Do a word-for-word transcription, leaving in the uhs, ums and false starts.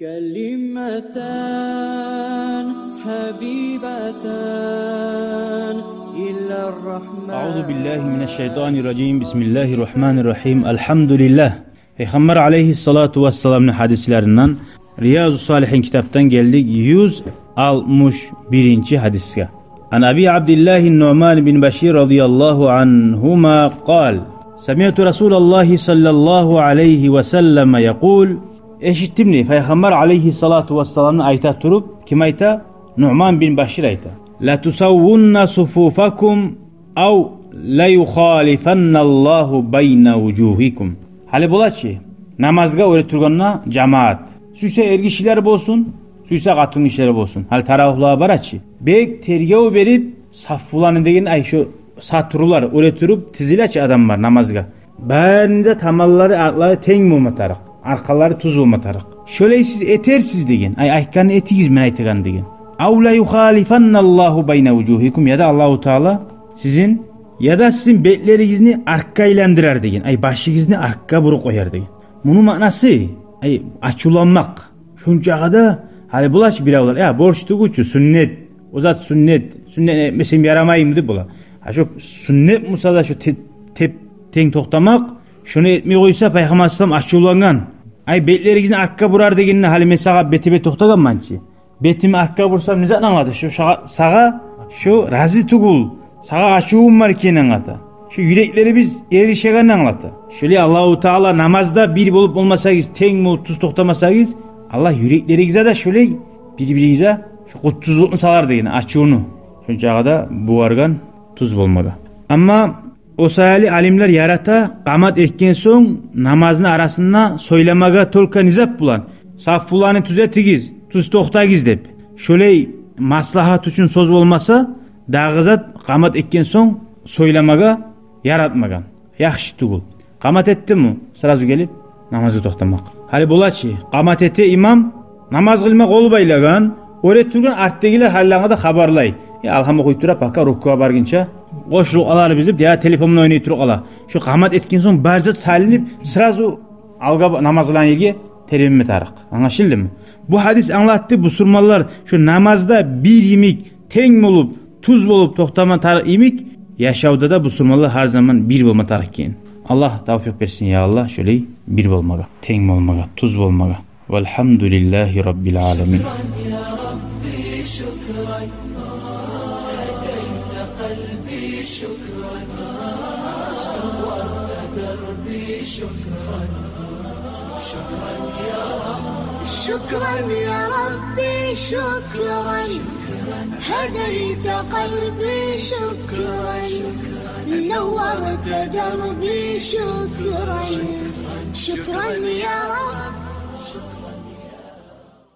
كلمتان حبيبتان إلى الرحمن. أعوذ بالله من الشيطان الرجيم. بسم الله الرحمن الرحيم. الحمد لله. Пайхаммар алайгьиссалату вассаламны гьадислеринден, Риязу Салигьин китапдан гелдик юз алтмыш биринчи гьадисге. عن أبي عبد الله النعمان بن بشير رضي الله عنهما قال: سمعت رسول الله صلى الله عليه وسلم يقول. Эшитдим дей Пайхаммар алайгьиссалату вассаламны айта туруп. Ким айта? Нуъман бин Башир айта: لتسون صفوفكم أو ليخالفن الله بين وجوهكم. Гьали бола чы, намазгъа оьре тургъанда жамаат, сюйсе эргишилер болсун, сюйсе къатынгишилер болсун, гьали таравигьлеге бара чы, бек тергев берип, саффуланы деген, ай, шо сатурлар, оьре туруп тизиле чы адамлар намазгъа. Барыны да таманлары, артлары тенг болма тарыкъ, аркъалары тюз болма тарыкъ. Шолай сиз этерсиз деген, ай, айтгъанны этигиз, мен айтагъанны деген. أو ليخالفن الله بين وجوهكم, яда Аллагьу Таала сизин, яда сизин бетлеригизни артгъа айландырар деген, ай, башыгъызны артгъа буруп къояр деген. Муну маънасы, ай, ачувланмакъ. Шончагъа да, гьали бола чы биревлер: «Я, борч тюгюл чю, сюннет. О зат сюннет. Сюннет этмесем ярамаймы?» — деп бола. Гьа, шо сюннет буса да, шо те-, теп-, тенг токътамакъ, шону этмей къойса, Пайхаммар саллаллагьу алайгьи ва саллам ачувлангъан. «Ай, бетлеригизни артгъа бурар» дегенде, гьали мен сагъа бете-бет токътагъанман чы. Бетими артгъа бурсам, не затны англата? Шо шагъа-, сагъа шо рази тюгюл, сагъа ачувум бар экенин англата. Шо юреклерибиз эришегенин англата. Шолай Аллагьу Таала намазда бир болуп болмасагъыз, тенг болуп тюз токътамасагъыз, Аллагь юреклеригизге де шолай, бир-биригизге шо къутсузлукъну салар деген, ачувну. Шончагъа да бугъаргъан тюз болмагъа. Амма о саялы алимлер ярата, къамат этген сонг намазны арасында сёйлемеге только не зат булан? «Саффуланы тюз этигиз, тюз токътагъыз», — деп. Шолай маслагьат учун сёз болмаса, дагъы зат къамат этген сонг сёйлемеге яратмагъан. Яхшы тюгюл. Къамат этдими, сразу гелип намазгъа токътамакъ. Гьали бола чы, къамат эте имам, намаз къылма къол байлагъан, оьре тургъан артдагъылар гьаллангъа да хабарлай. Э, алгьам охуй тура, пока рукугъа баргъынча къошулуп къалар биз деп, я телефон булан ойнай туруп къала. Шо къамат этген сонг бары зат салынып, сразу алгъа ба-, намаз къылагъан ерге тербенме тарыкъ. Англашылдымы? Бу гьадис англатды, бусурманлар шо намазда бир йимик, тенг болуп, тюз болуп токътама тарыкъ йимик, яшавда да бусурманлар гьар заман бир болма тарыкъ экен. Аллагь тавфикъ берсин, я Аллагь, шолай бир болмагъа, тенг болмагъа, тюз болмагъа. والحمد لله رب العالمين. شكرا يا ربي، شكرا. هديت قلبي، شكرا. نورت دربي، شكرا. شكرا يا رب. شكرا يا ربي، شكرا. هديت قلبي، شكرا. نورت دربي، شكرا. شكرا يا